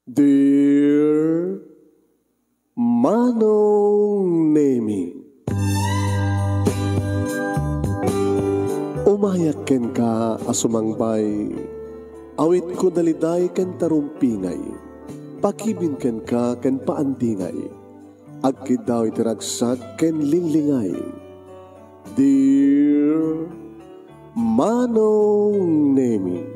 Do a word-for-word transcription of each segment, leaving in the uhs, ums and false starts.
Dear Manong Nemi, umayak kenka a sumangbay, awitko daliday ken tarumpingay, pakibin kenka ken paandingay, agkiddaw iti ragsak ken linglingay. Dear Manong Nemi,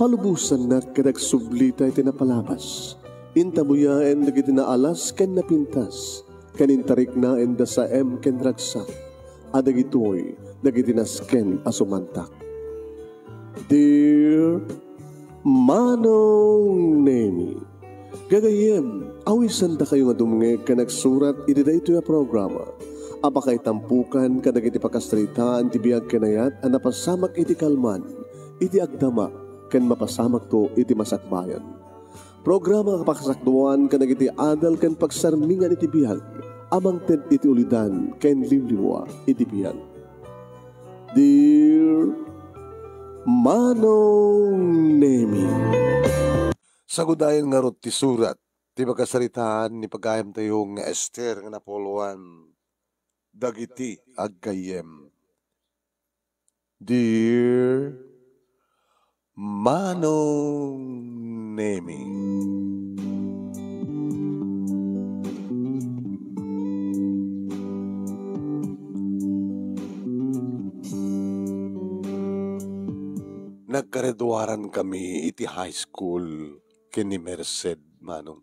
palubosannak ket agsublita iti napalabas. Intabuyaen dagiti naalas ken napintas, ken intariknaen da saem ken ragsak, a dagitoy dagiti nasken a sumantak. Dear Manong Nemi, gagayyem, awisandakayo nga dumngeg ken agsurat iti daytoy a programa a pakaitampukan kadagiti pakasaritaan ti biag ken ayat a napasamak iti kalman, iti agdama, ken mapasamakto iti masakbayan. Programa nga pakasakduan kadagiti adal ken pagsarmingan iti biag a mangted iti ulidan ken liwliwa iti biag. Dear Manong Nemi. Sagudayen ngarud ti surat ti pakasaritaan ni pagayamtayo nga Esther nga napuloan dagiti aggayyem. Dear Manong Nemi. Nagkagraduaran kami iti high school ken ni Merced, Manong.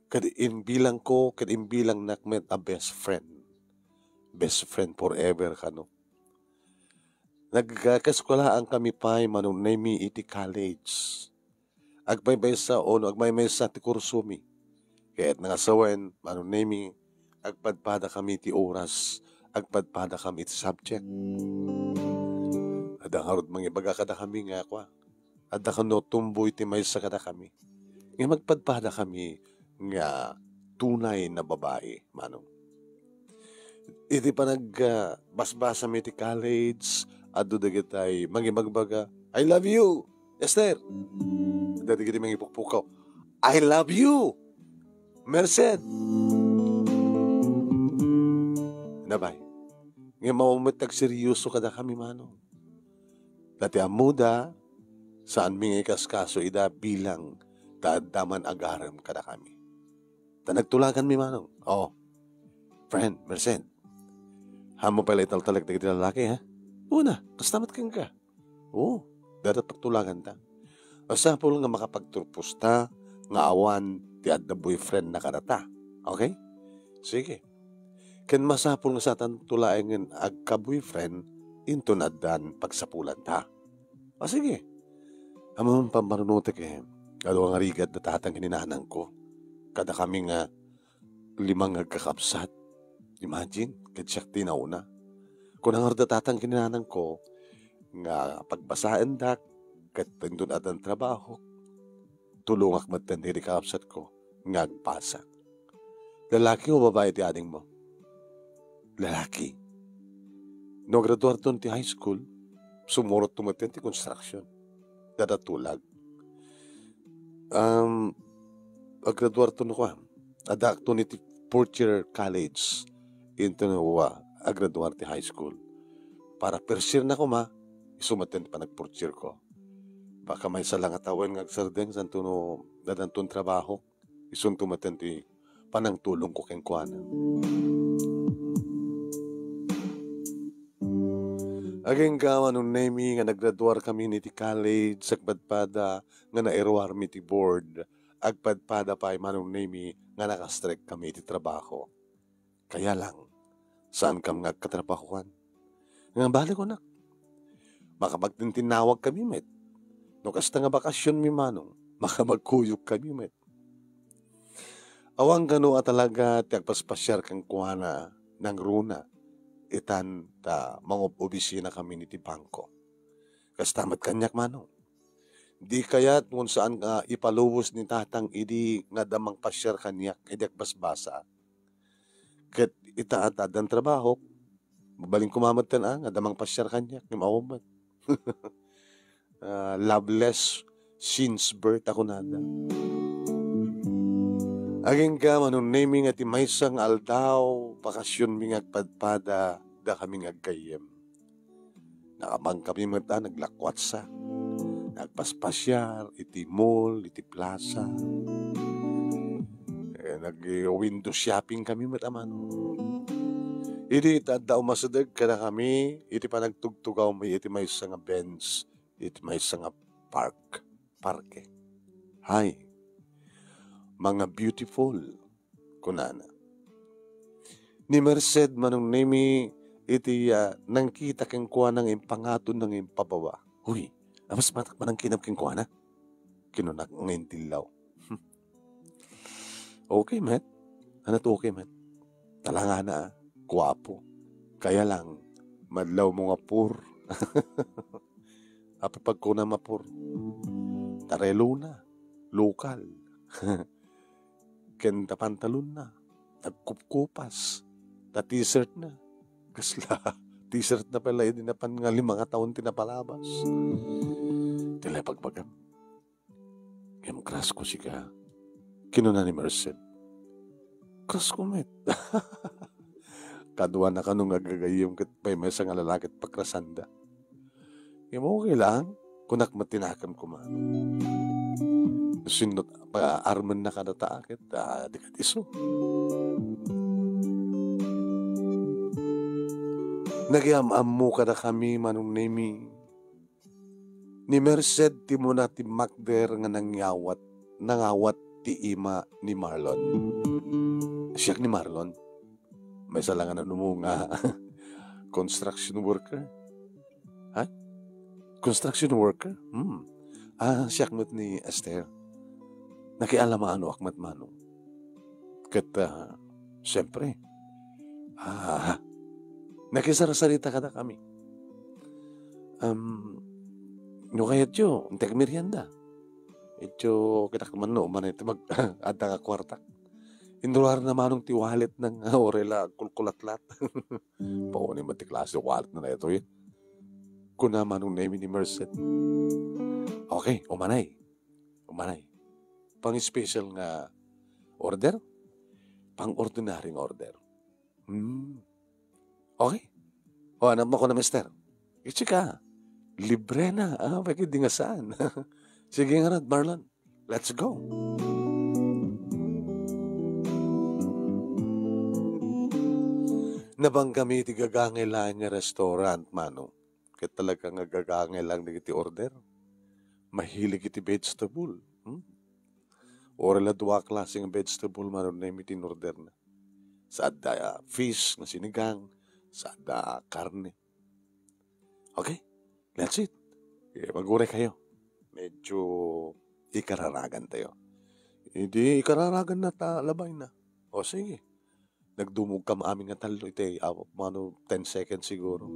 Ket imbilangko, ket imbilangnak met a best friend. Best friend forever, kano? Nagkaeskuelaan kami pay, Manong Nemi, iti college. Agmaymaysa ono agmaymaysa ti kursomi. Ket nangasawen, Manong Nemi, agpadpada kami ti oras, agpadpada kami iti subject. Adda ngarud mangibaga kadakami nga, kua, adda kano tumboy ti maysa kadakami. Nga magpadpada kami nga tunay na babae, Manong. Iti panag, ah, basbasam iti college, adda dagitay mangibagbaga, "I love you, Esther!" Adda dagiti mangipukpukaw, "I love you, Merced!" Nabay. Nga maw met agseryoso kadakami, Manong. Ta ti ammoda, saanmi nga ikaskaso ida bilang ta adda man agarem kadakami. Ta nagtulaganmi, Manong. Oh, friend, Merced. Haanmo pay la italtalek dagiti lalaki, ha? Una, kasta met kenka. Oo, dadat pagtulaganta. Masapul nga makapagturposta nga awan ti adda boyfriend na kadata. Okay? Sige. Ken masapul nga satanto laengen agka-boyfriend inton addan pagsapulanta. Ah, sige. Ammom, pammanunotek, eh, adu nga rigat da tatang ken ni nanangko. Kadakami nga lima nga agkakabsat. Imagine, ket siak ti nauna. Kuna ngarud da tatang ken ni nanangko nga pagbasaendak, ket inton addan trabaho, tulongak metten dagiti kakabsatko nga agbasa. Lalaki o babae ti adingmo? Lalaki. No agraduarton ti high school, sumurotto metten ti construction. Dada tulag. Um, agraduarton, kua, adakton iti fourth year college inton, wa, agraduar ti high school. Para first year na koma, isu metten ti panag-fourth year ko. Baka maysa la nga tawen nga agsardeng santo no dadanton trabaho. Isunto metten ti panangtulongko kenkuana. Agingga, Manong Nemi, nga naggraduar kami iti college, agpadpada nga nairuarmi ti board, agpadpada pay, Manong Nemi, nga nakastrek kami iti trabaho. Kaya lang, saankam nga agkatrabahoan. Nga bale kunak, makapagtintinnawag kami met. No kasta nga bakasionmi, Manong, makapagkuyog kami met. Awan kano a talaga ti agpaspasiar kenkuana nangruna, itan ta mangub-obisina kami iti bangko. Kasta met kaniak, Manong. Di kayat ngem saan nga ipalubos ni Tatang idi nga adda mangpasiar kaniak idi agbasbasa. Ket ita, addan trabahok, mabalin koma metten, ah, nga adda mangpasiar kaniak, ngem awan met. Ah, loveless since birth a kunada. Agingga, Manong Nemi, nga ti maysa nga aldaw, bakasionmi nga agpadpada, dakami nga aggayyem. Nakabangkami met a naglakwatsa. Nagpaspasiar iti mall, iti plaza. Eh, nag-window shopping kami met a, Manong. Idi ta adda umasideg kadakami, iti panagtugtugawmi iti maysa nga bench, iti maysa nga park, parke. Hay, mga beautiful, kunana. Ni Merced, Manong Nemi, iti, ah, nangkita kenkuana nga impangaton nga impababa. Huy, amas matak manangkinam kenkuana? Kinunak nga intillaw. Okay, met. Ano to, okay, met? Talangana, ah. Guwapo. Kaya lang, madlaw mo nga pur. Apay pagkuna mapur? Tarelona, lokal. Ken ta pantalonna, nagkupkupas, ta t-shirt na. Kasla, t-shirt na pala, idi napan nga lima nga taon ti napalabas. Ti la pagbagam. Ngem crush ko sika. Kinuna ni Merced. Crush ko met. Kaduana kano nga agagayyem ket maymaysa nga lalaki ti pakrasanda. Ngem okay lang, kunak met ti nakemko man. Sinno, pa-, armen na kadata ket, ah, di ket isu. Nagiam-ammo kadakami, Manong Nemi. Ni Merced ti umuna ti makder nga nangawat, nangawat ti ima ni Marlon. Siak ni Marlon. Maysa la nga nanumo nga construction worker. Ha? Construction worker? Hmm. Ah, siak met ni Esther. Nakialamaanoak met, Manong. Ket, ah, siyempre, ah, nakisarsarita kadakami. Um, no kayatyo, intek merienda. Ityo, kitak man no, manay ti mag-, adda nga kwarta. Inruar na, Manong, ti wallet na nga, Orel a kulkulatlat. Pauni met ti klase wallet na daytoy. Kuna, Manong Nemi, ni Merced. Okay, umanay. Umanay. Pang-special nga order? Pang-ordinary nga order. Hmm. Okay. O, anak mo ko na, mister. Itsi ka. Libre na. Ah, pwede di nga saan. Sige nga, Rod, Marlon. Let's go. Nabang kami ti gagangay laeng nga restaurant, Manong. Ket talaga nga gagangay lang dagiti order. Mahilig iti vegetable. Hmm? Orel a dua klase nga vegetable, Manong Nemi, ti in-order na. Sa adda, ah, fish nga sinigang, sa adda, ah, karne. Okay, that's it. Eh, maguray kayo. Medyo ikararagan tayo. Hindi ikararagan na ta, labay na. O, sige. Nagdumog kam amin nga tallo iti, ah, mano, ten seconds siguro.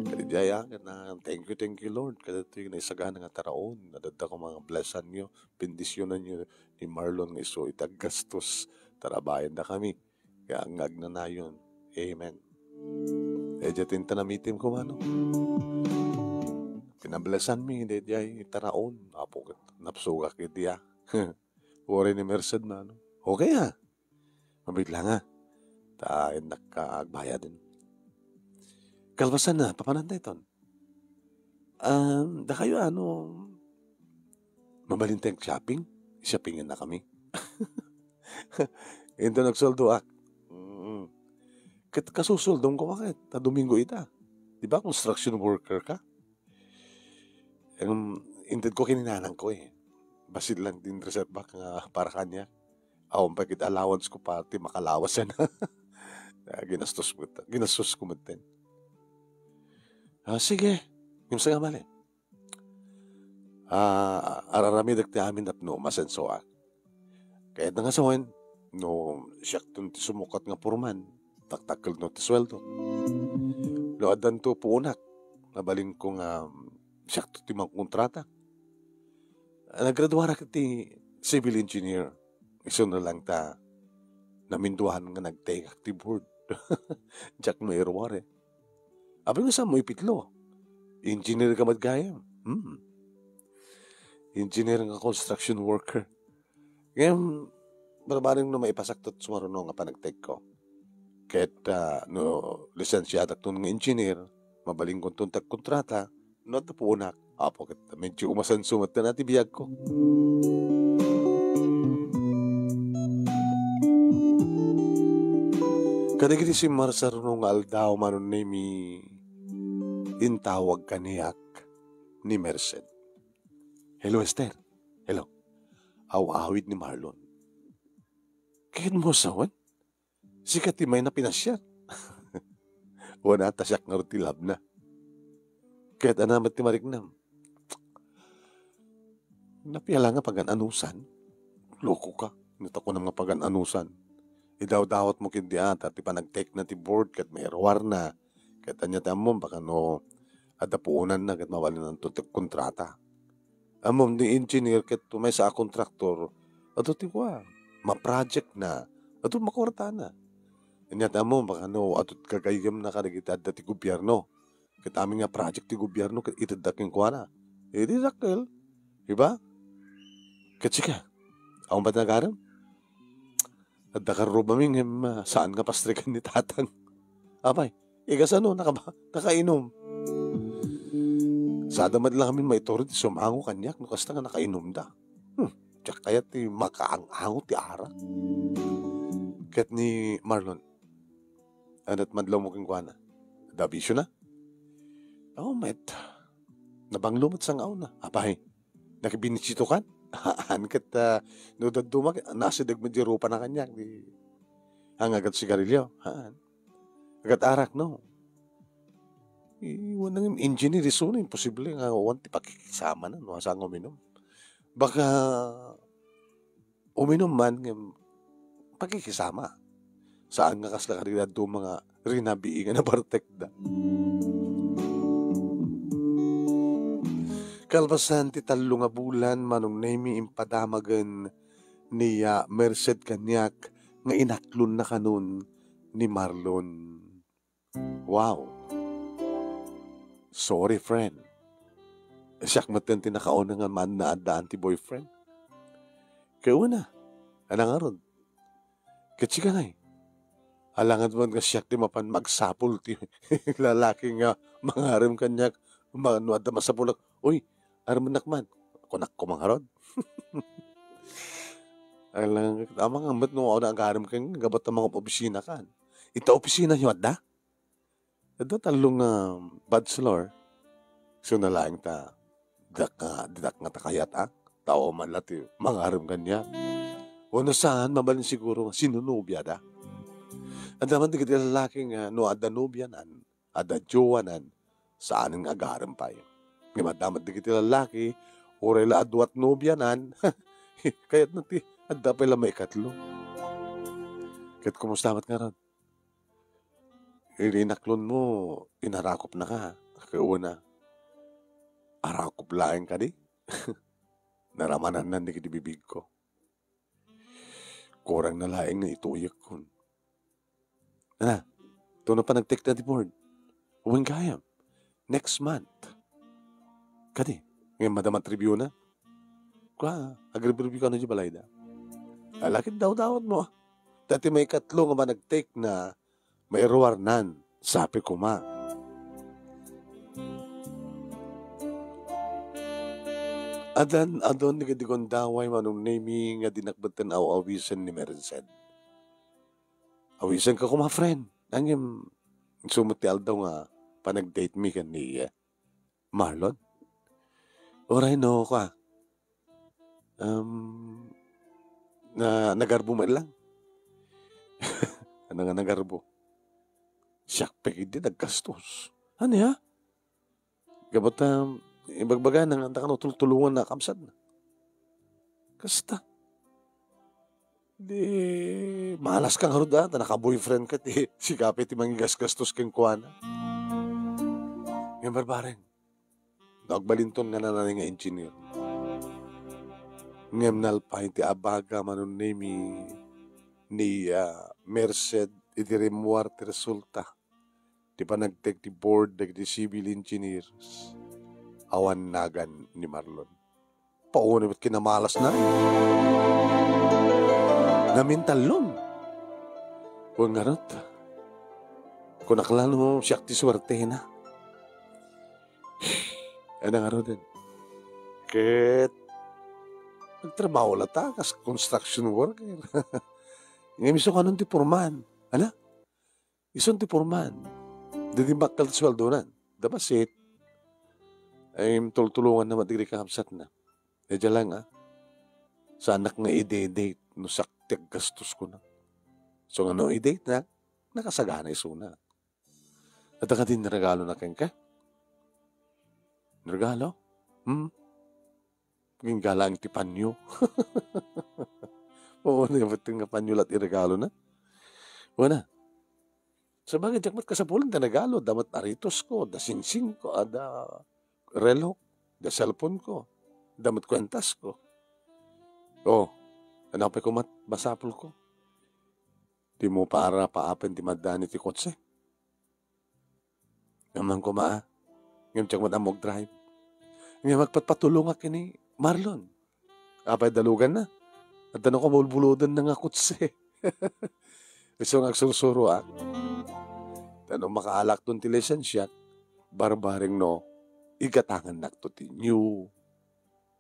Kadi di ay, ah, na, thank you, thank you, Lord. Kada ito yung naisagana nga taraon, nadadda ko mga blessan nyo, bendisyunan nyo ni Marlon nga iso iti aggastos, tarabayan da kami. Kaya ang agnanayon. Amen. E, diya tinta na mitim ko, mano. Pinablessan mi, di, di ay taraon. Apo, napsugak iti, ah. Wari ni Merced, mano. Okay, ah. Mabigla nga. Ta, innak ka agbayad din. Kalpasan na, papanan da iton. Um, da kayo, ano, mabalin tayong shopping? Shoppingan na kami. Ito nagsuldo, ak. Mm. Ket kasusuldom ko, bakit? Ta Domingo ita. Di ba, construction worker ka? Em, inted ko kininanang ko, eh. Basit lang din reserve back nga para kanya. Awan pa kit allowance ko, pati makalawas yan. Ah, ginastos ko, ginastos ko met din. Ah, sige. Yung sa nga mali. Ah, araramidek ti amin tapno masensoak. Kayat na nga sawen, no, siak ton ti sumukat nga purman, taktakkel no ti sueldo. No, addanto puunak, nabalin ko nga, siak to ti mangkontrata. Naggraduarak iti civil engineer. Isu na lang ta, naminduan nga nagtekak ti board. Diak mairuar, eh. Abi nga saan mo ipitlo? Engineer ka met gayam. Hmm. Engineer nga construction worker. Ngem, barbareng no maipasakto ti sumaruno nga panagtekko. Ket, ah, no lisensiadakton nga engineer, mabalinkonton ti agkontrata, no adda puonak. Apo, ket medyo umasenso met ti biagko. Kadagiti simmarsaruno nga aldaw, Manong Nemi, intawag kaniak ni Merced. "Hello, Esther." "Hello." Aw-awid ni Marlon. "Kayatmo sawen? Sika ti mayna pinasiar." Wen, ta siak ngarud ti labna. Ket ania met ti mariknam? Napia la nga pagan-anusan? Loko ka. Ania ta kunam nga pagan-anusan? Idawdawatmo ketdi ata ti panagtekna ti board ket mairuarna. Ket ania ti ammom, baka no adda puonanna ket mabalinanto ti kontrata. Ammom, ti engineer ket maysa a kontraktor, adu ti kua, maprojectna, adu makuartana. Ania ti ammom, baka no adu ti gagayyemna kadagiti adda ti gobierno. Ket amin nga project ti gobierno ket itedda kenkuana. Idi dakkel, di ba? Ket sika, awan pay ti nagarem? Adda karrubami ngem, ah, saan nga pastriken ni Tatang. Apay, igasano, nakaba-, nakainom? Sada met la ngamin maiturod ti sumango kaniak no kasta nga nakainumda. Hmm, diak kayat ti makaang-ango ti arak. Ket ni Marlon, ania ti madlawmo kenkuana? Adda bisiona? Aw met, nabanglo met sangawna. Apay, nakibinisitokan? Haan ket, ah, no dadduma, nasideg met di rupana kaniak, di, haan nga agsigarilio. Haan. Agat-arak, no? Wen, engineer isu no, imposible nga awan ti pakikisama na, no, saan nga uminom. Baka uminom man ngem pakikisama. Saan nga kasla kadagiti dadduma nga rinabii nga nabartekda. Kalpasan ti tallo nga bulan, Manong Nemi, impadamagen ni, ah, Merced kaniak nga inaklonna kanon ni Marlon. Wow. Sorry, friend. Siak metten ti nakauna nga mannaaddaan ti boyfriend. Ket wen, ania ngarud? Ket sika ngay? Alangan man nga siak ti mapan magsapul ti lalaki nga mangarem kaniak, ma-, no adda masapulak. Uy, aremennak man. Kunak koma ngarud. Alangan, amangan met no awan agarem ken gabat ta mangopisina kan. Ita opisina yo adda? Adda tallo nga bachelor. Isu na laeng ta, diak nga, diak nga ta kayat, ah. Tao man la ti mangarem kaniak. Wenno saan, mabalin siguro nga sinunobiada. Adda man dagiti lalaki nga no adda nobianan, adda jowanan, saan nga agarem pay. Ngem adda met dagiti lalaki, uray la adua ti nobianan, kayatna ti adda pay la maikatlo. Ket kumusta met ngarud? Idi inaklonmo, inarakupnaka, ket wen, arakop laeng kadi? Naramananna dagiti bibigko. Kurangna laeng nga ituyekkon. Ania, tuno panagtekna ti board? Wen gayam. Next month. Kadi, ngem madama ti review na? Kua, agrebribyo kano di balayda. Ala ket dawdawatmo. Ta ti maikatlo nga panagtekna, mairuarnan, sapay koma. Addan, adun dagiti gundaway, Manong Nemi, nga dinak metten aw-awisen ni Merced. Awisenka koma, friend. Ngem, isu met ti aldaw nga panag-date mi ken ni, eh, Marlon. Uray no, kua. Um, na, nagarbo met lang. Ania nga nagarbo? Siak pay ketdi naggastos. Ania? Gapu ta, ibagbagana nga adda kano tultulonganna a kabsatna. Kasta. Di, malas ka ngarud, ah, ta naka-boyfriend ka, ti, sika pay ti mangigasgastos kenkuana. Ngem barbareng, no agbalinton nga nanay nga engineer. Ngem nalpay ti abaga, Manong Nemi, ni, ah, Merced idi rimmuar ti resulta ti panagtek ti board dagiti civil engineers. Awan nagan ni Marlon. Paunay met kinamalasna. Namintallon. Wen ngarud, kunak la no siak ti suertena. Ania ngaruden? Ket nagtrabaho la ta kas construction worker. Ngem isu kanon ti porman? Ania? Isun ti porman. Di, di bakkel ti sueldonan. Da bassit, ay tultulonganna met dagiti kakabsatna. Idiay laeng, a, saanak nga ide-date no siak ti aggastoskon. Isu nga no i-date-nak, nakasagana isuna. Adda kadi niregalona kenka? Regalo? Hmm? Agingga laeng ti panyo. Oo, nayabat nga panyo la ti iregalona. Wen a. Sabagay, diak met kasapulan ti regalo. Adda met aretosko, adda singsingko, adda relok, adda cellphoneko, adda met kuentasko. O, ania pay koma ti masapulko? Dimo paarapaapen ti maddanan iti kotse. Ammom koma, a. Ngem diak met ammo agdrive. Ngem agpatpatulongak ken ni Marlon. Apay daluganna? Adda no kabulbulodenna nga kotse. Isu nga agsursuroak. Ta no makaalakton ti lisensiak, barbareng no igatangannakto ti new,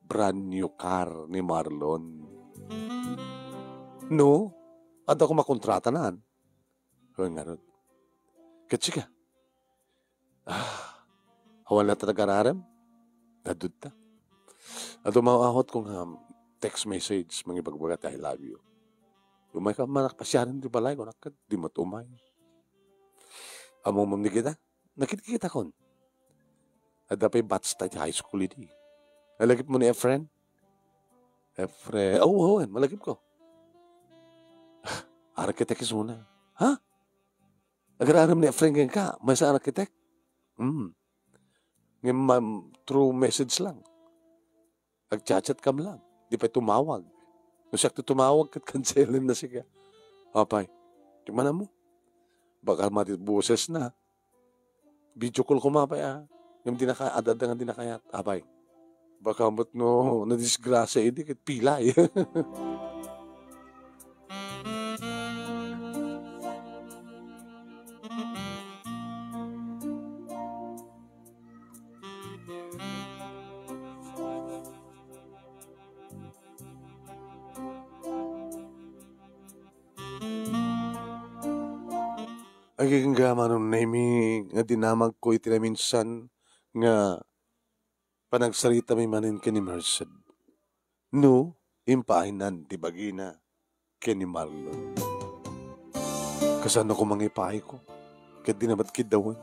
brand new car ni Marlon. No, adda koma kontratanan. Wen ngarud. Ket sika? A, awan latta ti agararem? Nadudta. Adu, maawatko nga text message, mangibagbaga ti "I love you." "Umayka man a pasiaren ti balay," kunak ket di met umay. Ammom ni kita? Nakitkitakon. Adda pay batch ta iti high school idi. Nalagipmo ni Efren? Efren, o, wen, malagipko. Architect isuna. Ha? Agararem ni Efren kenka, maysa a architect? Hmm. Ngem, ma'am, through message lang. Agchat-chat kam lang. Di pay tumawag. No siak ti tumawag, ket kanselenna sika. Apay, ti manammo? Baka mati bosesna. Video call koma pay, a. Ngem di naka-, adda nga di nakayat. Apay, baka met no nadisgrasya idi ket pilay. Agingga, Manong Nemy, nga dinamagko iti naminsan nga panagsaritami manen ken ni Merced. No, impaaynan ti bagina ken ni Marlon. Kasano koma nga ipaayko? Ket di na met kiddawen.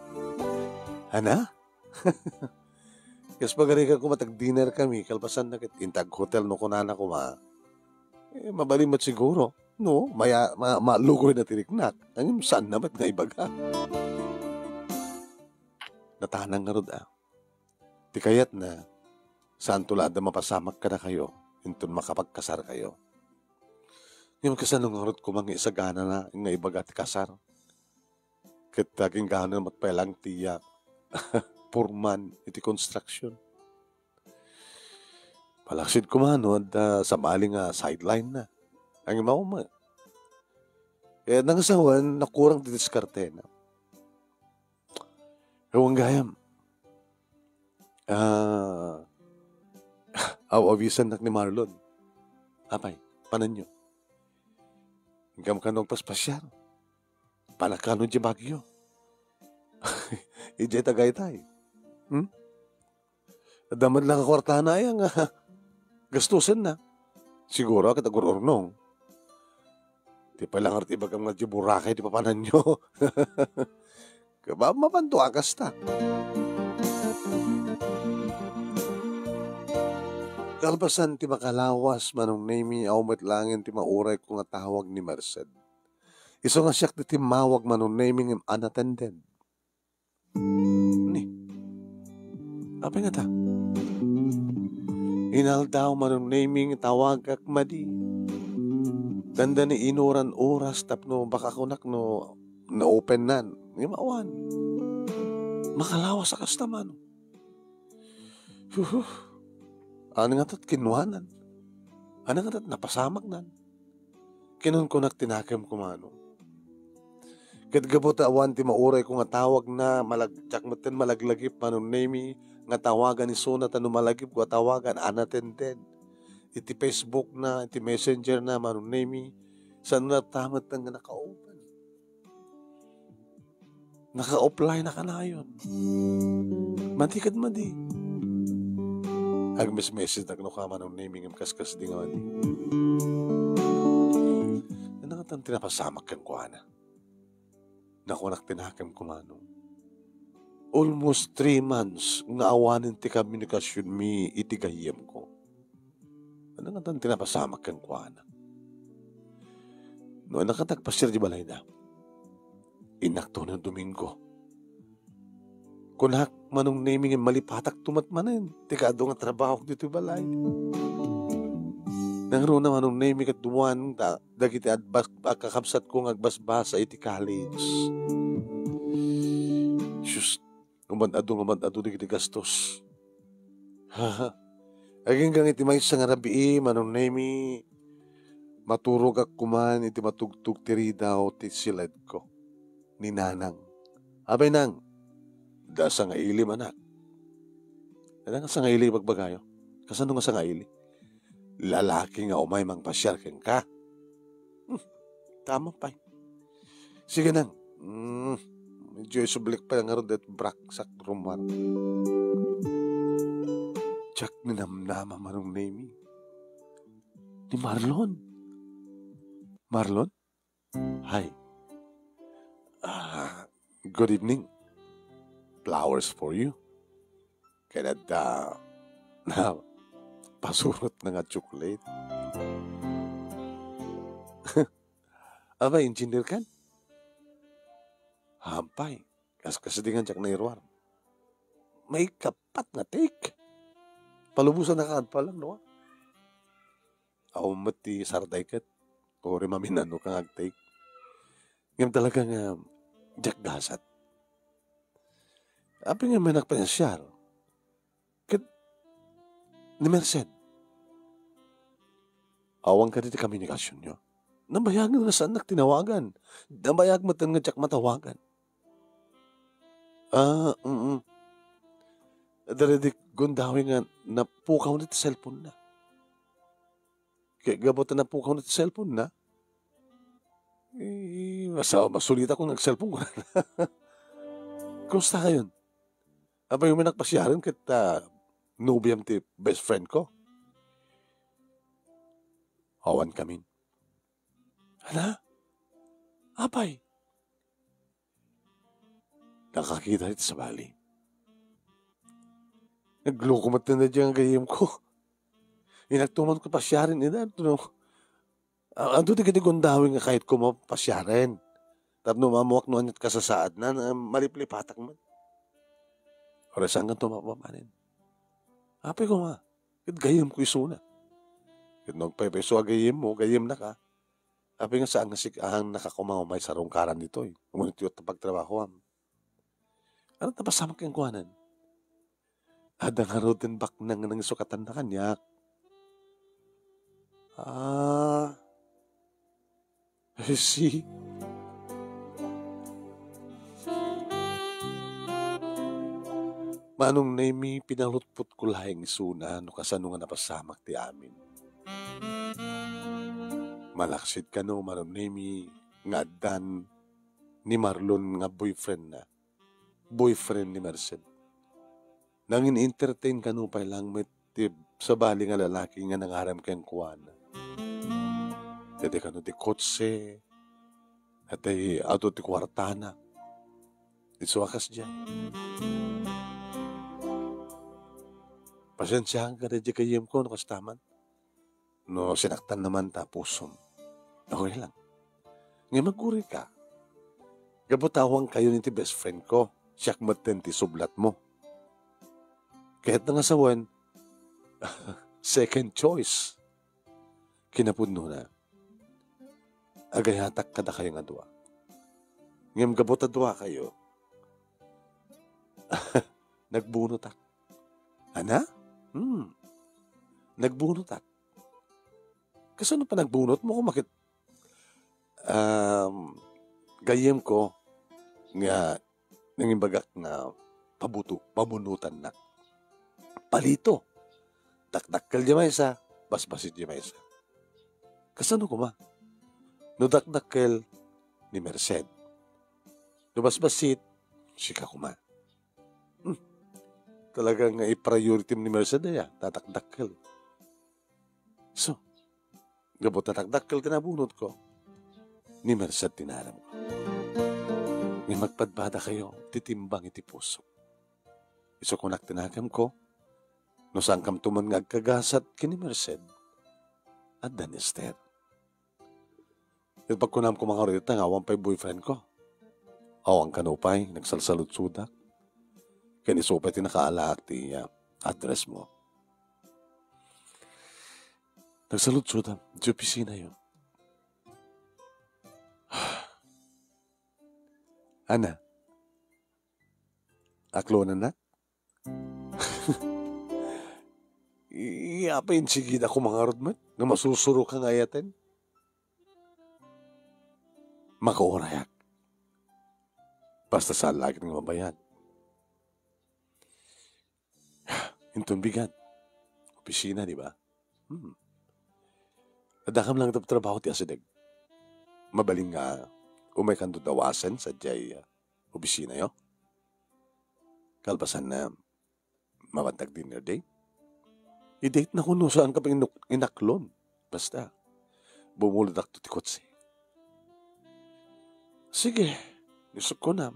Ania? Kas pagarigan koma ti agdinner kami, kalpasanna ket inta aghotel no kunana koma, e, mabalin met siguro. No, maya-, ma-, malugoyna ti riknak. Ngem saanna met nga ibaga. Natanang ngarud, a. Ti kayatna, saanto la adda mapasamak kadakayo inton makapagkasarkayo. Ngem kasano ngarud koma nga isaganana nga ibaga ti kasar? Ket agingganan met pay lang ti, a, porman iti construction. Palaksid koma no adda sabali nga sideline na. Ngem awan met. Ket nangsawen, nakurang ti diskartena. Awan gayam. A, aw-awisannak ni Marlon. Apay, pananyo. Inkam kano agpaspasiar? Panak kano idiay Baguio? Idiay Tagaytay. Hmm? Adda met la nga kuartana aya nga gastusenna. Siguro, ket agur-urnong. Ti pay la ngarud ibagam nga idiay Boracay ti papananyo. Kaba, mapanto a kasta. Kalpasan ti makalawas, Manong Nemy, awan met laengen ti maurayko nga tawag ni Merced. Isu nga siak ti timmawag, Manong Nemy, ngem unattended. Ni, apay ngata? Inaldaw, Manong Nemy, nga tawagak madi. Dandani inuran oras tapno baka kunak no na-opennan. Ngem awan. Makalawas a kasta, Manong. Huhu. Ania ngata ti kinnuanan? Ania ngata ti napasamaknan? Kinunkunak ti nakemko, Manong. Ket gapu ta awan ti maurayko nga tawagna, malag-, diak metten malaglagip, Manong Nemi, nga tawagan isuna ta no malagipko a tawagan, unattended. Iti Facebook na, iti Messenger na, Manong Nemi, saan na ta metten nga naka-open. Naka-offline na kanayon. Madi ket madi. Agmesmessedak no ka, Manong Nemi, ngem kaskasdi nga madi. Nangatan ti napasamak kenkuana. Nakunak ti nakemko, Manong. Almost three months nga awanen ti komunikasionmi iti gayyemko. Nangatan ti napasamak kenkuana. No, nakatak pasiar di balayda. Innakto no Domingo. Kunak, Manong Nemi, nga malipatak tumat manen ti kaadu nga trabaho ditoy balay. Nangruna, Manong Nemi, ket duan da-, dagiti adbas-, a kakabsatko nga agbasbasa iti college. Sus, umad-adu, umad-adu dagiti gastos. Aginggang iti maysa nga rabii, Manong Nemi, maturogak kuman iti matugtog ti ridaw ti siledko ni Nanang. Abay, Nang, da sangaili, anak. Ada nga sangaili, bagbagayo? Kasano nga sangaili? Lalaki nga umay mangpasiar kenka. Hmm, tama pay. Sige, Nang. Hmm, medyo isublik pa ngarud daytoy braksak rummuar. Diak ninamnama, Manong Nemi. Ni Marlon. Marlon? Hi. Ah, good evening. Flowers for you. Ken adda na pasurotna nga chocolate. Aba, engineer kan? Hampay. Kaskasdi nga diak nairuar. Maikapat nga take. Palubosan na kaad pa lang, no? Awan met ti sarday ket. O rimaminano ka nga agtake. Ngem talaga nga diak gasat. Apay nga umay nagpasiar? Ket ni Merced, awan kadi ti komunikasionyo? Nabayagen nga saannak tinawagan. Nabayag met nga diak matawagan. Ah, mm. Daydi gundaway nga napukaw na ti cellphone na. Ket gapu ta napukaw na ti cellphone na, eh, mas-, masulitak nga ag-cellphone ko. Kumusta kayon? Apay, umay nagpasiaren ket, ah, nobiam ti best friend ko? Awan kamin. Hala? Apay? Nakakita iti sabali. Nagloko met ti gayyemko. Innak tuman ko pasiaren ida, no? A-, adu ti gundaway nga kayatko mapasiaren. Tapno maammoak no aniat kasasaadna, na maliplipatak met. Uray saankan tumapapanen. Apay koma, ket gayyemko isuna. Ket no agpaypayso a gayyemmo, gayyemnaka. Apay nga saan nga sik-, ahang nakakuma umay sarungkaran ditoy. Umano ti pagtrabahoam. Ano ta pasamak kenkuanan? Adda ngaruden baknang nga nangisukatanna kaniak. Ah, I see. Manong Nemi, pinalutpotko laeng isuna no kasano nga napasamak ti amin. Malaksid kano, Manong Nemi, nga addan ni Marlon nga boyfriend na. Boyfriend ni Merced. Nangin-entertain kano pay lang met ti sabali nga lalaki nga nangaram kenkuana. Daydi kano ti kotse, daydi adu ti kuartana. Isu a kasdiay. Pasensiakan ka daydi gayyemko no kasta man. No sinaktan naman ta pusom. Okay lang. Ngem aggurayka. Gapu ta awan kayon iti best friend ko. Siak metten ti sublatmo. Kayatna nga sawen, second choice. Kinapudnona, agayatak kadakayo nga dua. Ngem gapu ta dua kayo, nagbunotak. Ana? Hmm. Nagbunotak. Kasano pa nagbunotmo koma ket Gayyemko nga nangimbagak nga pabuto-, pabunutannak. Palito. Dakdakkel diay maysa, basbasit diay maysa. Kasano koma? No dakdakkel, ni Merced. No basbasit, sika koma. Hmm. Talaga nga i-priority ni Merced aya, ta dakdakkel. So, gapu ta dakdakkel ti nabunotko, ni Merced ti naaramko. Ngem agpadpadakayo ti timbang iti puso. Isu kunak ti nakemko, no saankamto man nga agkagasat ken ni Merced, adda ni Esther. Ket pagkunam koma ngarud ita nga awan pay boyfriendko. Awan kano pay, nagsalsaludsodak. Ken isu pay ti nakaalaak ti, ah, address mo. Nagsaludsodak, ti opisinayo. Ana, aklonannak? Apay insigida koma ngarud met nga masusuroka nga ayaten? Makaurayak. Basta saan la ket nga mabayag. Inton bigat, opisina, di ba? Hmm. Addakam lang trabaho ti asideg. Mabalin nga umaykanto dawasen sadiay, ah, opisinayo. Kalpasanna, mabantag dinner date? I-date na kuno, saanka pay inuk-, inaklon. Basta, bumulodakto ti kotse. Sige, isukko na.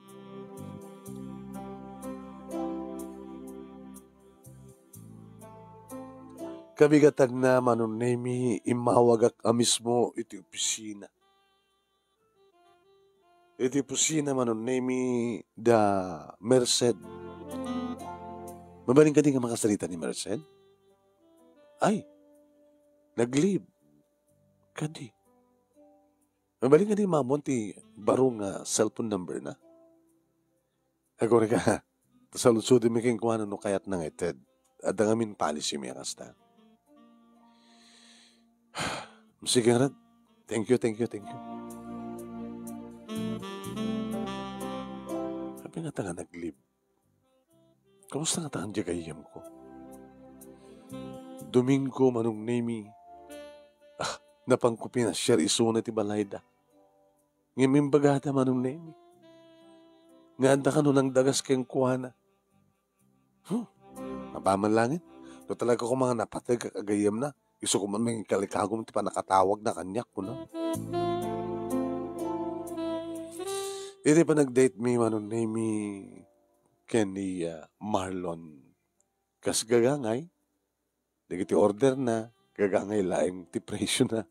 Kabigatanna, Manong Nemi, immawagak a mismo iti opisina. Iti opisina, Manong Nemi, da Merced. Mabalin kadi nga makasarita ni Merced? Ay, nag-leave. Kadi. Mabalin kadi nga ammoan ti baro nga cellphone number na? Agurayka, ta saludsodenmi kenkuana no kayatna nga ited. Adda ngamin policy mi a kasta. Sige, ngarud. Thank you, thank you, thank you. Apay ngata nga nag-leave? Kamusta ngata diay gayyemko? Domingo, Manong Nemi. Ah, napanko pinasiar isuna ti balayda. Ngem imbagada, Manong Nemi, nga adda kano nangdagas kenkuana. Huh, apaman laeng. No talaga koma nga napateg a gayyemna, isu koma mangikalikagum ti pannakatawagna kaniak, kuna. Iti panag-date mi, Manong Nemi, ken ni, ah, Marlon, kas gagangay, dagiti order na, gagangay laeng ti presyo na.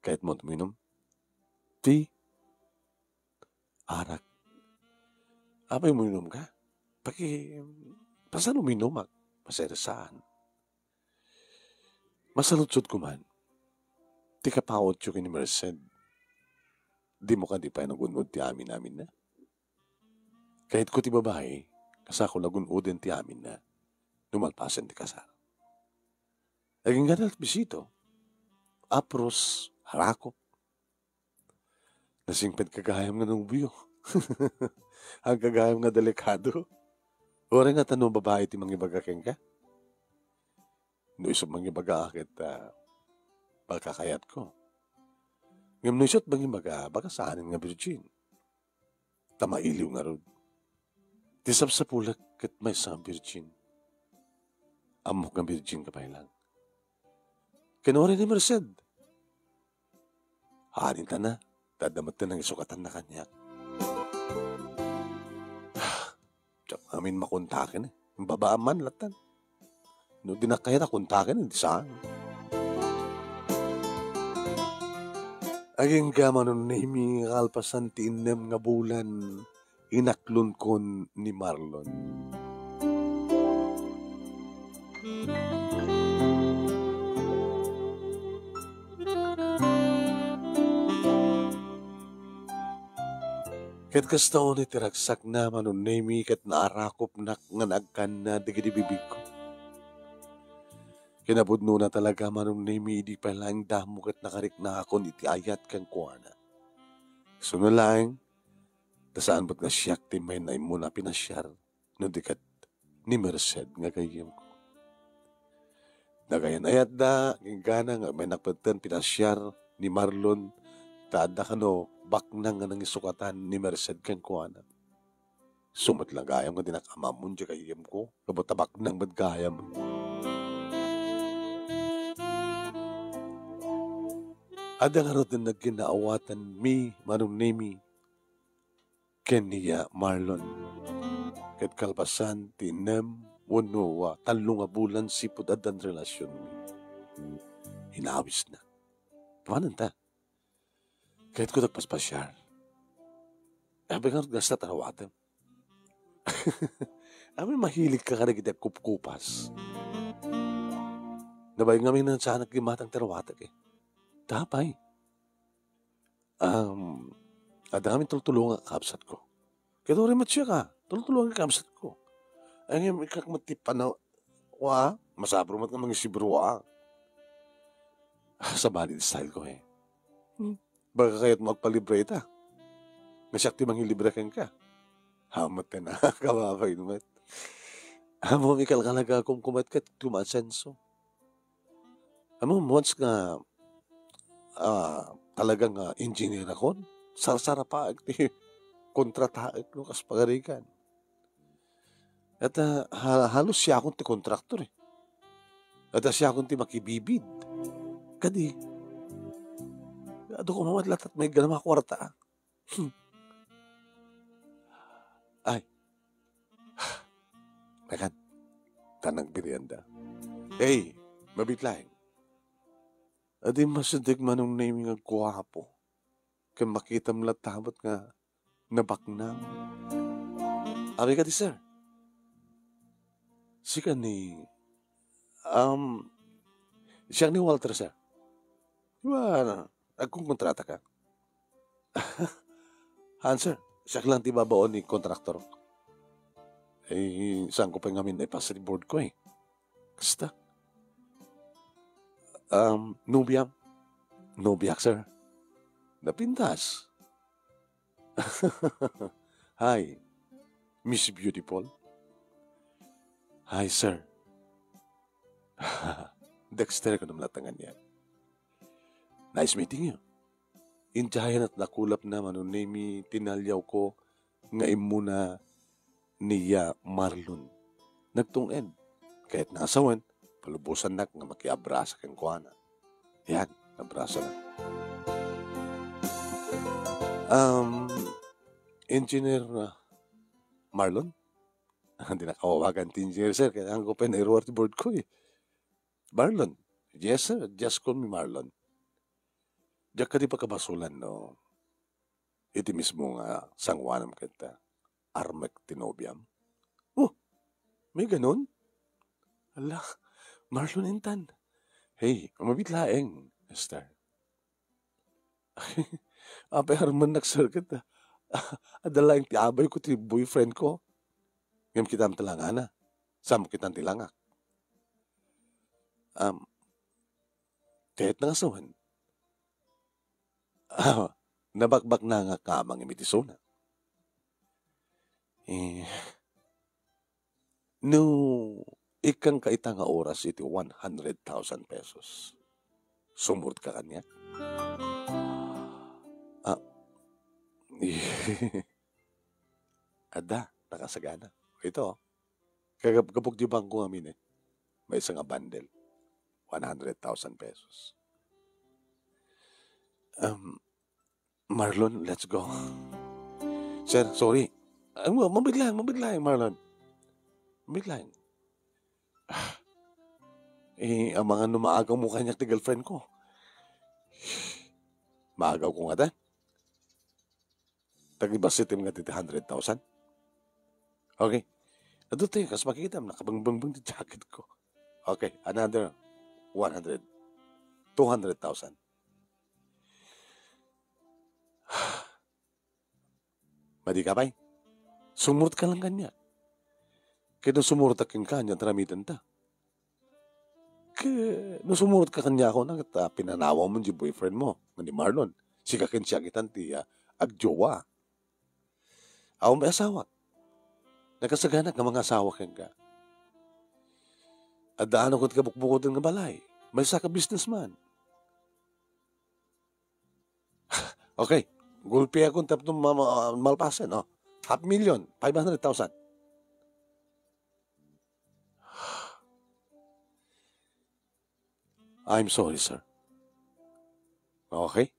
Kayatmo uminom? Ti arak. Apay uminom ka? Paki-, pasan uminom, ak-, maseresaan. Masaludsodko man, ti kapautyo ken ni Merced, dimo kadi pay nagun-od ti amin-aminna? Kayatko ti babai, kasako nagun-oden ti aminna, no malpasen ti kasar. Agingga ti bisito, apros, arakop. Nasingpet ka gayam nga nobio. Ang kagayam nga delikado. Uray nga ta no babai ti mangibaga kenka. No isu mangibaga ket, ah, pagkakayatko. Ngem no isu't mangibaga, baka saanen nga virgin. Ta mailiw ngarud. Ti sapsapulek ket maysa nga virgin. Ammok nga virgin ka pay lang. Ken uray ni Merced. Haanintana, ta adda met ti nangisukatanna kaniak. Diak amin makontaken, eh. Babaan man latan. No dinak kayat a kontaken, eh, di saan. Agingga, Manong Nemi, nga kalpasan ti innem nga bulan, inaklonkon ni Marlon. Ket kasta unay ti ragsakna, Manong Nemi, ket naarakopnak nga naagkanna dagiti bibigko. Kinapudnona talaga, Manong Nemi, idi pay laeng damo ket nakariknakon iti ayat kenkuana. Isu no laeng, ta saan met nga siak ti immay nga immuna a pinasiar, no di ket ni Merced nga gayyemko. Nagayan-ayatda, inggana nga immay nakpeten pinasiar ni Marlon, ta adda kano baknang nga nangisukatan ni Merced kenkuana. Isu met la gayam nga dinak amamon diay gayyemko, gapu ta baknang met gayam. Adda ngarud ti nagkinaawatanmi, Manong Nemi, ken ni Marlon. Ket kalpasan ti nem wenno, ah, tallo nga bulan sipud addan relasionmi, inawisna. Manen ta? Kayatko ti agpaspasiar. Apay ngarud nga kasta ti awatem? Apay mahiligka kadagiti agkupkupas? Nabain ngamin a saanak imatang ti awatek, eh. Ta apay? Um, adda ngamin tultulongan a kabsatko. Ket uray met siak, tultulongan ti kabsatko. Ay, ngem ikak met ti panaw-, wa, masapul met nga mangisibro, ah. Sabali ti style ko, eh. Hmm. Baka kayatmo agpalibre ita. Nga siak ti mangilibre kenka. Hamet ka na, kababain met. Amo, mikalkalaga kumkumet ket kumaasenso. Amo, once nga, ah, talaga nga engineer akon, sarsarapaek ti kontrataek no kas pagarigan. Ket, ah, ha-, halos siakon ti kontraktor, eh. Ket, ah, siakon ti makibibid. Kadi, adu ko mamat latat may ganama kwarta, ah. Hmm. Ay. Mekan, ta nagbidianda. Hey, mabitlaeng. Adi masideg Manong Nemi nga guapo. Ken makitam latta met nga nabaknang. Apay kadi, sir? Sika ni, um, siak ni Walter, sir. Di ba, nagkonkontrata ka? Han, sir. Siak lang ti babaon ni kontraktor. Eh, saan ko pay ngamin ipasa ti board ko, eh? Kasta. Um, nobiam? Nobiak, sir. Napintas. Hi, Miss Beautiful. Hi, sir. Dexter, kunam latta ngarud. Nice meeting you. Idiay nakulapna Manong Nemi ti naliawko nga immuna ni Marlon. Nagtung-ed. Kayatna nga sawen, palubosannak nga makiabrasa kenkuana. Yan, abrasana. Um, Engineer, uh, Marlon? Dinak awagan ti engineer, sir. Kailangan ko pay nairuar ti board ko, eh. Marlon? Yes, sir. Just call me Marlon. Diak kadi pakabasolan, no? Iti mismo nga sangoanam kenta, armek ti nobiam. Oh, may ganun? Ala, Marlon intan. Hey, mabit laeng, Esther. Apay, armennak, sir, ket, ah, adda laeng ti abay ko ti boyfriend ko. Ngem kitam ti langana. Sam kitan ti langak. Um, kayat na nga sawen. Ah, nabakbaknangak nga amang iti isuna. Eh, no, ikkanka ita nga oras iti one hundred thousand pesos, sumurot ka kaniak? Ah, adda, nakasagana. Ito, oh. Kagab-, gabog di bangko ngamin, eh. Maysa nga bundle. One hundred thousand pesos. Um, Marlon, let's go. Sir, sorry. Ay, ma-, mabigla, mabigla, Marlon. Mabigla. Ah, eh, amangan no maagaw mo kaniak ti girlfriend ko. Maagaw ko ngata? Tagibasitem nga ti hundred thousand. Okay. Adu tayo, kas makikita, nakabangbang ti jacket ko. Okay, another one hundred. Two hundred thousand. Madi ka pay? Sumurot ka lang kaniak. Kaya sumurot ka kaniak, aramiden ta. Ke, no sumurot ka kaniak, ako na, ta pinanawa mo di boyfriend mo, nga ni Marlon. Sika ken siak itan ti, ah, agjowa. Awan pay asawak. Nakasaganak nga mangasawa kenka. Addaanakon ti kabukbukoten nga balay. Maysa ka businessman. Okay. Gulpiakon tapno ma-, ma-, malpasen, oh. Half million, five hundred thousand. I'm sorry, sir. Okay.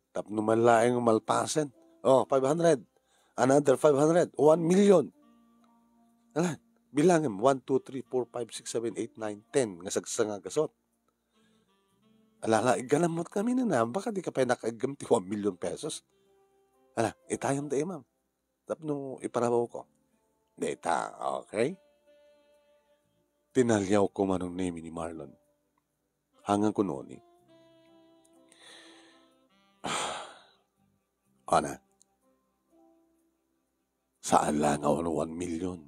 Tapno man laeng malpasen. Oh, five hundred. Another five hundred. One million. Ala, bilangem. One, two, three, four, five, six, seven, eight, nine, ten nga sagsanga gasot. Ala, ala, iganammot kami na na. Baka di ka pay nakaiggam ti one million pesos. Ala, itayam da, imam. Tapno iparabaw ko. Dayta, okay? Tinaliaw ko manong Nemi ni Marlon. Hangan kuno ni. Ana, saan la nga one million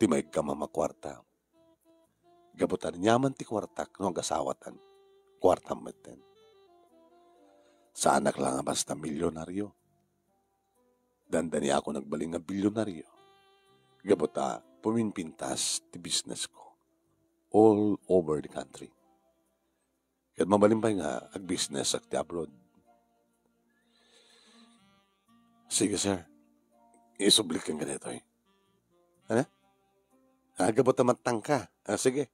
ti maikkam a kuarta. Gapu ta aniaman ti kuartak no agasawatan, kuartam metten. Saanak la nga basta milyonaryo. Dandaniakon agbalin nga bilyonaryo. Gapu ta puminpintas ti business ko all over the country. Ket mabalin pay nga agbusiness ak ti abroad. Sige, sir. Isublik kenka daytoy. Ano? Ah, gapu ta matangka. Ah, sige.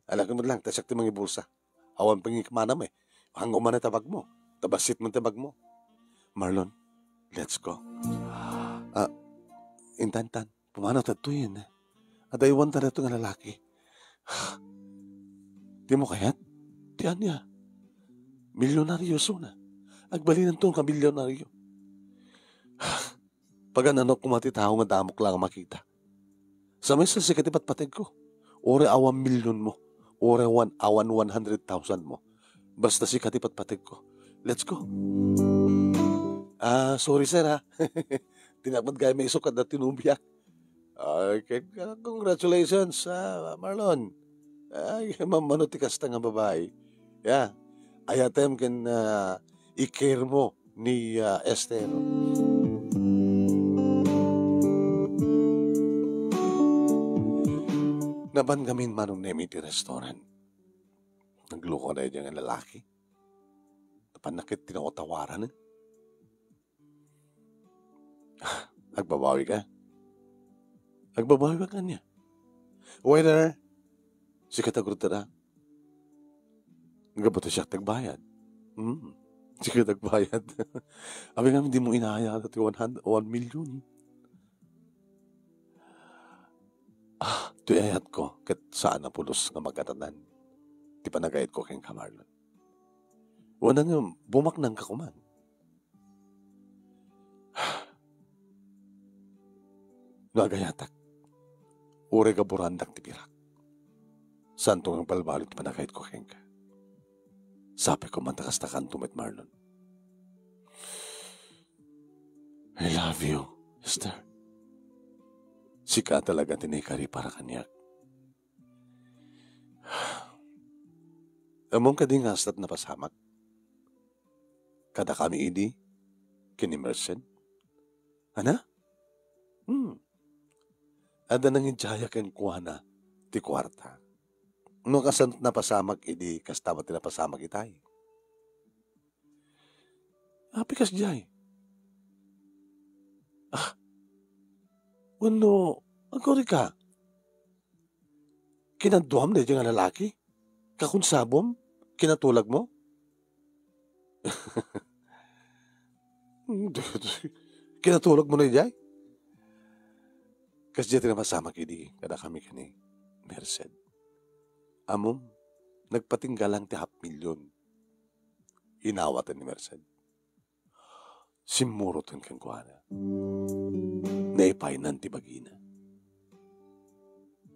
Alakem met lang, ta siak ti mangibulsa. Awan pangikmanam eh. Hangga umanay ta bagmo. Ta bassit man ti bagmo. Marlon, let's go. Ah, intan, tan. Pumanaw tadtoyen. Adaywan ta daytoy nga lalaki. Dimo kayat? Ti ania? Milyonaryo suna. Agbalinanto nga milyonaryo. Pagananok koma ti tao nga damok la nga makita. Sa maysa sika ti patpategko. Uray awan milyonmo. Uray awan, awan one hundred thousand mo. Basta sika ti patpategko. Let's go. Ah, sorry, sir, ha. Di na met gayam maisukat daytoy nobiak. Ay, ken-, congratulations, ah, Marlon. Ay, mammano ti kasta nga babai. Yeah. Ayatem ken, ah, i-care mo ni, ah, Esther. Napan kami manong Nemi ti restaurant. Nagloko na dayta nga lalaki. Napan na ket tinawatawaran, eh. Agbabawi ka? Agbabawi ka kanya. Waiter, sika ti agorder, ah. Gapu ta siak ti agbayad. Hmm. Sika ti agbayad. Abe ngamin, dimo inaya ti one hundred, one million. Ah, ti ayatko, ket saan a pulos nga magkatanan ti panagayatko kenka, Marlon. Wen, ngem bumaknangka koman. No agayatak, uray gaburandak ti pirak. Saanto nga agbalbaliw ti panagayatko kenka. Sapay koman ta kasta kanto met, Marlon. I love you, Esther. Sika talaga ti naikari para kaniak. Ammom kadi nga kasta ti napasamak kadakami idi ken ni Merced? Ana? Hmm. Adda nangidiaya kenkuana ti kuarta. No kasano ti napasamak idi kasta met ti napasamak itay? Apay kasdiay? Ah, wenno, agkurika? Kinaduam daydiay nga lalaki? Kakunsabom? Kinatulagmo? Kinatulagmo daydiay? Kasdiay ti napasamak idi kadakami ken ni Merced. Ammom, nagpatingga lang ti half million. Inawatan ni Merced. Simmuroten kenkuana. Naipaynan ti bagina.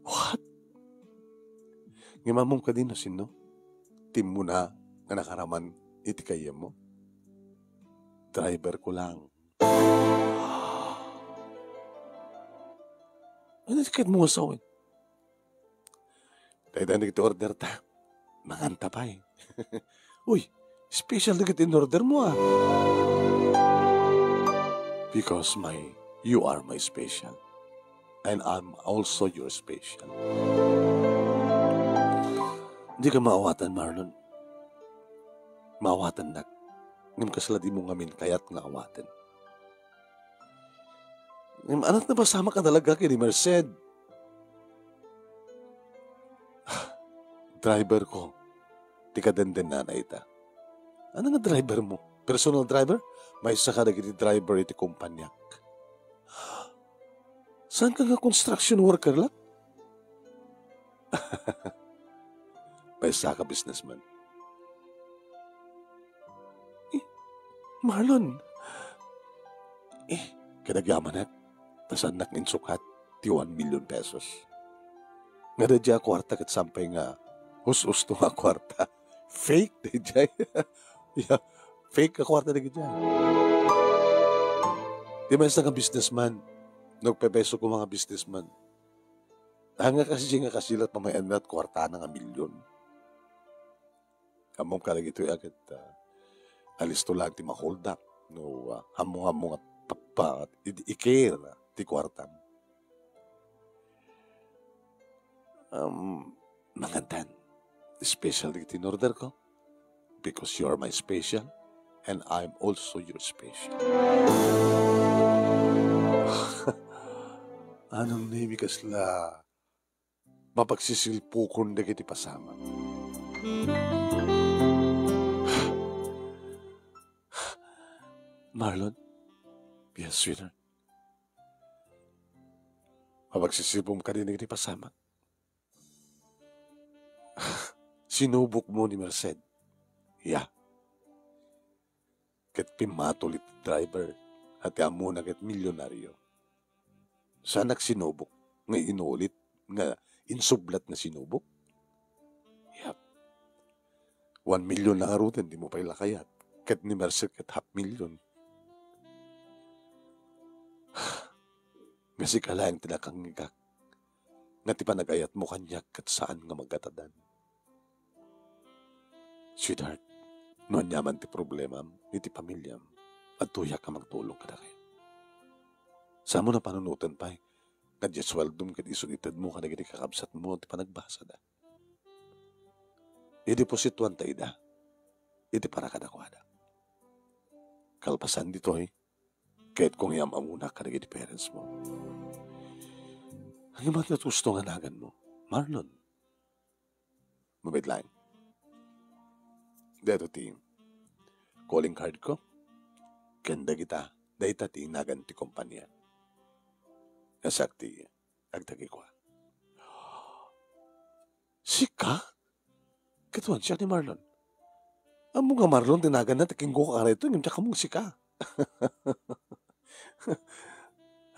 What? Ngem ammom kadi no sinno? Ti immuna nga nakaraman iti gayyemmo? Driver ko lang. Ano ti kayatmo nga sawen? Dayta dagiti order ta. Manganta pay. Uy, special dagiti in-order mo, ah. Because my, you are my special. And I'm also your special. Di ka maawatan, Marlon. Maawatannak. Ngem kasla dimo ngamin kayat nga awaten. Ngem ania ti napasamak a talaga ken ni Merced? Driver ko ti kadendennana ita. Ania nga driver mo? Personal driver? Maysa kadagiti driver iti kompaniak. Saan ka nga construction worker laeng? Maysa ka businessman. Eh, Marlon. Eh, kadagyamanak, ta saannak nga insukat ti one million pesos. Nga daydiay a kuarta ket saan pay nga hus-husto nga kuarta. Fake daydiay. Yeah, fake a kuarta daydiay. Di man sa nga businessman. Nagpepeso ko mga businessman. Ania kasi nga kasilat pamayan met kuartana nga million. Ammom kadagitoy a ket, ah, alisto laeng ti ma-hold up no, ah, ammom-ammom nga pa-, pa-, i-, i-care ti kuartam. Um, mangan tayo. Special dagiti in-order ko. Because you are my special, and I'm also your special. Anam ni kasla mapagsisilpukon dagiti pasamak. Marlon? Yes, sweetheart. Mapagsisilpom kadi dagiti pasamak. Sinubok mo ni Merced. Ya. Ket pimmatol iti driver, a ti ammona ket milyonaryo. Saanak sinubok nga inulit nga insublat nga sinubok? Yap. One million na ngaruden, dimo pay la kayat. Ket ni Merced ket half million. Nga sika laeng ti nakangngegak nga ti panagayatmo kaniak ket saan nga magatadan. Sweetheart, no aniaman ti problemam iti pamiliam, adtoyak a mangtulong kadakayo. Saanmo a panunoten pay nga diay sueldom ket isu itedmo kadagiti kakabsatmo ti panagbasada. Idepositoanta ida iti para kadakuada. Kalpasan ditoy, kayatko nga iam-amonak kadagiti parents mo. Ngem ania ti gusto nga naganmo? Marlon. Mabiit laeng. Daytoy ti calling card ko. Ken dagita, dayta ti nagan ti kompania. Nga siak ti agdagikua. Sika? Ket wen, siak ni Marlon. Ammom nga Marlon ti naganna, ta kengko ka daytoy, ngem diak ammom sika.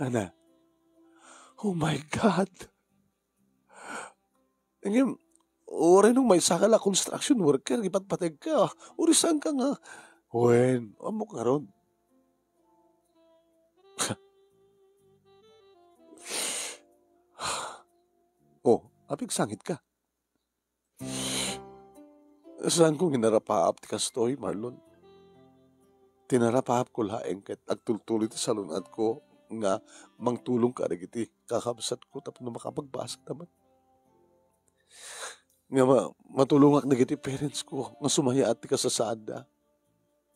Ana? Oh my God! Ngem, uray no maysa ka la construction worker, ipatpategka. Uray saan ka nga, wen, ammok ngarud. Oh, apigsangitka. Saanko nga inarapaap ti kastoy, Marlon. Ti narapaapko laeng ket agtultuloy ti salun-atko nga mangtulong kadagiti kakabsatko tapno makapagbasada met. Nga ma-, matulongak dagiti parents ko nga sumayaat ti kasasaadda.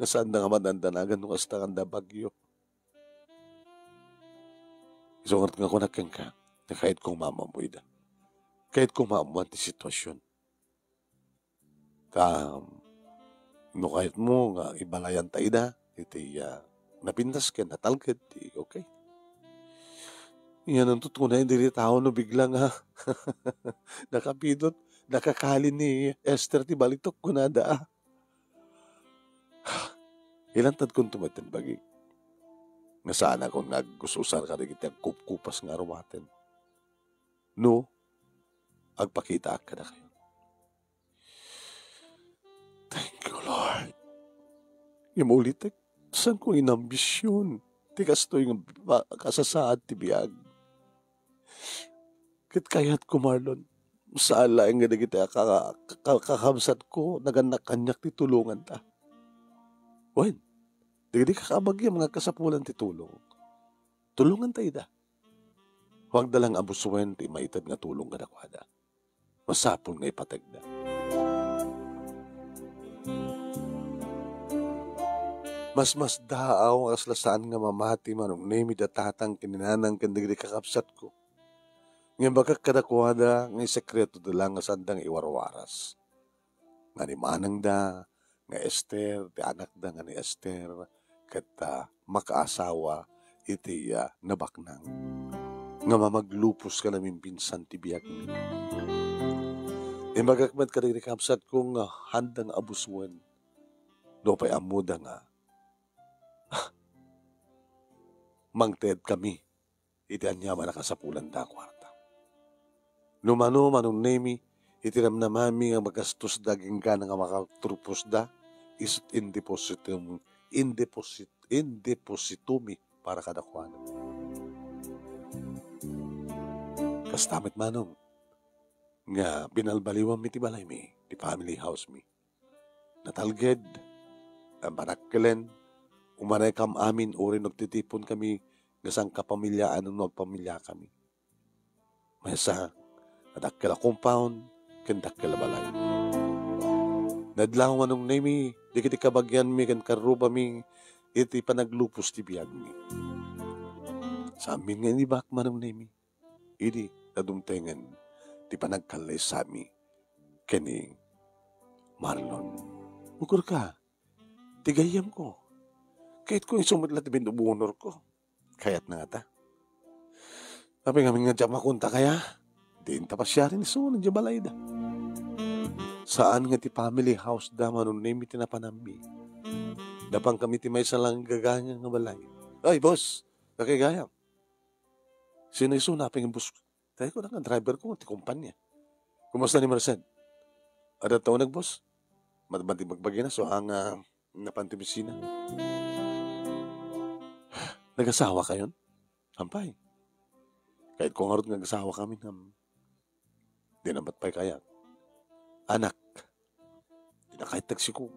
Nga saanda nga madandanagan no kasta kanda bagyo. Isu ngarud nga kunak kenka, nga kayatko nga maammoan ida. Kayatko nga maammoan ti sitwasyon. Ta, no kayatmo nga ibalayanta ida, iti, ah, napintas ken natalged, ti okay. Yan ang tutunay, diri tao no bigla nga nakapidot, nakakali ni Esther ti balitok, kunada, ah. Ilantadkonto met ti bagi. Nga saanakon nga aggus-usar kadagiti agkupkupas nga arumaten. No, agpakitaak kadakayo. Thank you, Lord. Nga maulitek, saanko nga inambision ti kastoy nga ba-, kasasaad ti biag. Ket kayatko, Marlon, saan laeng nga dagiti a ka-, ka-, kakabsatko, nagannak kaniak ti tulonganta. Wen, dagiti kakabagiam nga agkasapulan ti tulong. Tulonganta ida. Huwagda lang a busuen ti maited nga tulong kadakuada. Masapul nga ipategda. Masmasdaaw a kasla saan nga mamati, Manong Nemi, da tatang ken ni nanang ken dagiti kakabsatko. Ngem imbagak kadakuada nga isekreto da lang nga saanda nga iwarwaras. Nga ni manangda nga Ester, ti anakda nga ni Ester, ket, ah, makaasawa iti, ah, nabaknang. Nga mamaglupos ken namimpinsan ti biagmi. Imbagak met kadagiti kabsatko nga haanda nga abusuen. Nupay ammoda nga mangted kami iti aniaman a kasapulanda a kuarta. No mano, Manong Nemi, iti namnamami nga magastos daging gana nga makagturpos da, isut in depositum, in deposit, in depositomi para kadakuada. Kasta met, Manong, nga binalbaliwanmi ti balaymi, ti family house mi. Natalged, a, manakkelen, umanaykam amin uray no agtitipon kami nga sangkapamiliaan no agpamiliakami. Maysa, nadakkel a compound, ken dakkel a balay. Nadlaw Manong Nemi, dagiti kabagianmi ken karrubami iti panaglupos ti biagmi. Saanmin nga inibak, Manong Nemi. Idi nadumtengen ti panagkallaysami ken ni Marlon. Ukorka, ti gayyemko. Kayatko isu met la ti maid of honor ko. Kayatna ngata. Apay ngamin nga diak makonta kaya? Dinak pasiaren isu idiay balayda. Saan nga ti family house da, Manong Nemi, ti napananmi. Napankami ti maysa lang gagayam nga balay. Ay, boss, dakay gayam. Sino isu? Apay nga boss? Kayatko nga driver ko ti kumpanya. Kumusta ni Merced? Adda uneg, boss? Mat-, mati bagbagina, so ania, napan ti opisina. Nagasawa kayon? Apay. Kayatko ngarud nga agasawakamin, ngem dina met pay kayat. Anak, dina kayat ti agsikog.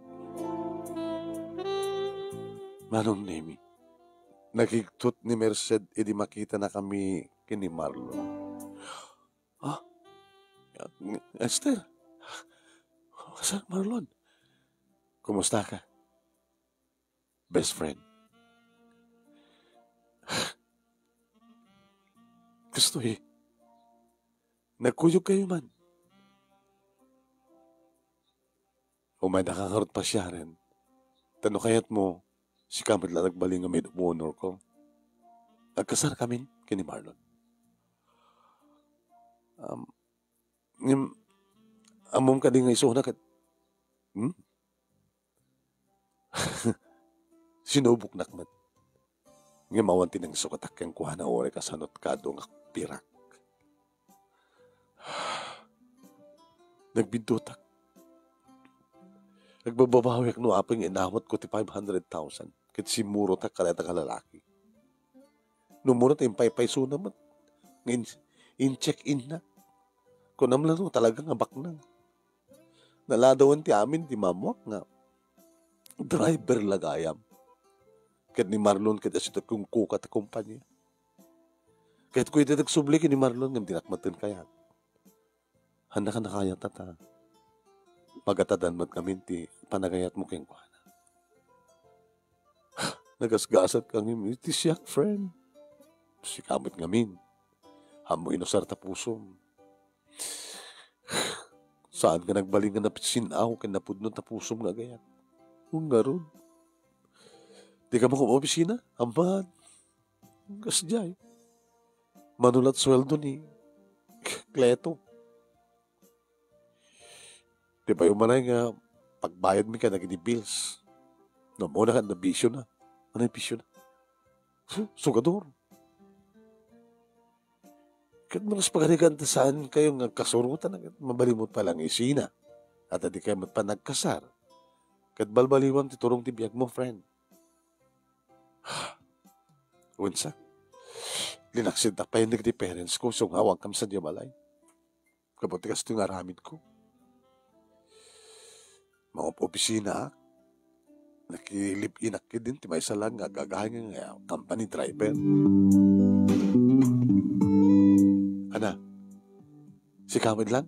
Manong Nemi, nakigtot ni Merced idi makitanakami ken ni Marlon. Ah, Ester. Sir Marlon. Kumusta ka? Best friend. Kastoy, nagkuyog kayo man. Umayda ka ngarud pasiaren. Ta no kayatmo, sika met la nagbalin nga maid of honor ko. Agkasarkamin ken ni Marlon. Um, ngem, ammom kadi nga isuna ket, hmm? Sinuboknak met. Ngem awan ti nangisukatak kenkuana uray kasano ti kaadu nga pirak. Nagbiddutak. Agbababawiak no apay nga inawatko ti five hundred thousand ket simmurotak kadayta nga lalaki. No umuna ti impaypaysona met nga in-, in-check-inna. Kunam la no talaga nga baknang. Naladawan ti amin ti mammuak nga driver la gayam. Ket ni Marlon ket asino ti kungkuka ti kompania. Ket kuyat ti agsubli ken ni Marlon ngem dinak met kayat. Ania ka nakayat, tata? Pagatadan met ngamin ti panagayatmo kenkuana. Nagasgasat ka ngem iti siak, friend. Sika met ngamin. Ammo inusar ta pusom. Saan nga nagbalin nga napisin-aw ken napudno ta pusom nga agayat. Ngarud, dika makaopisina? Amman, kasdiay. Mano la ti sueldo ni Cleto? Di ba yung manay nga pagbayad mi kadagiti bills? Namuna ka na bisyo na. Ano yung bisyo na? Huh, sugador. Ket no kas pagarigan ta saan kayo nga kasurutan, ket mabalimot pa lang isina. At di kayo met panagkasar. Ket balbaliwan ti turong ti biag mo, friend. Wensa, linaksid ta pay dagiti parents ko, so nga awan kam sa diay balay. Kabati kastoy nga aramid ko. Mangopisina ak. Nakilive-inak ketdin ti maysa laeng nga agagahi nga company driver. Ana, sika met laeng?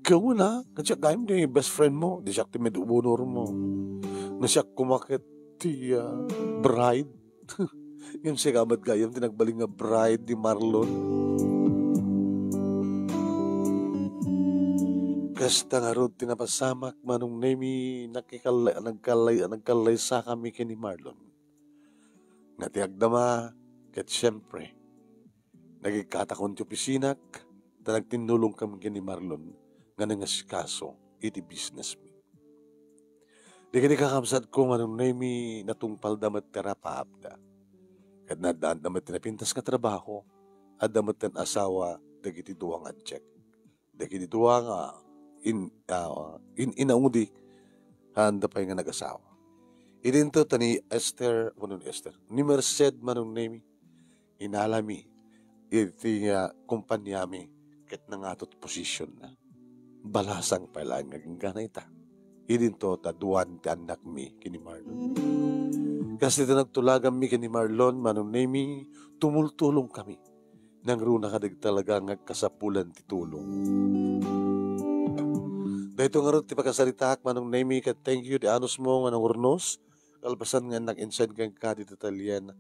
Kayatmo, nga siak gayam ti best friend mo, di siak ti maid of honor mo. Nga siak koma ket ti, ah, bride. Ngem sika met gayam ti nagbalin nga bride ni Marlon. Kasta ngarud ti napasamak, Manong Nemy, nakikallay-, nagkallay-, nagkallaysakami ken ni Marlon. Nga ti agdama, ket siempre, nagikkatakon ti opisinak, ta nagtinnulongkami ken ni Marlon nga nangasikaso iti businessmi. Dagiti kakabsatko, Manong Nemy, natungpalda met ti arapaapda. Ket naaddaanda met ti napintas nga trabaho, adda met ti asawa dagiti dua nga adiak. Dagiti dua nga in-, ah, in-, inaudi, haanda pay nga nagasawa. Idinto ta ni Esther, wenno ni Esther, ni Merced, Manong Nemy, inalami iti, ah, kompaniami ket nangato ti posisionna. Balasang pay laeng nga agingga ita. Idinto ta duan ti annakmi ken ni Marlon. Kas iti nagtulaganmi ken ni Marlon, Manong Nemy, tumultulongkami. Nangruna kadagiti talaga nga agkasapulan ti tulong. Daytoy ngarud ti pakasaritaak, Manong Nemy, ket thank you ti anusmo nga nangurnos, kalpasan nga annak inside kenka ditoy talien.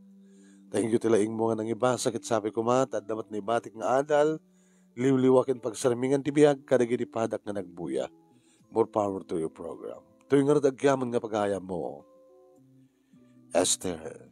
Thank you ti laingmo nga nangibasa ket sapay koma ta adda met naibatik nga adal, liwliwa ken pagsarmingan ti biag kadagiti padak nga nagbuya. More power to your program. Toy ngarud agyaman nga pagayammo, Esther.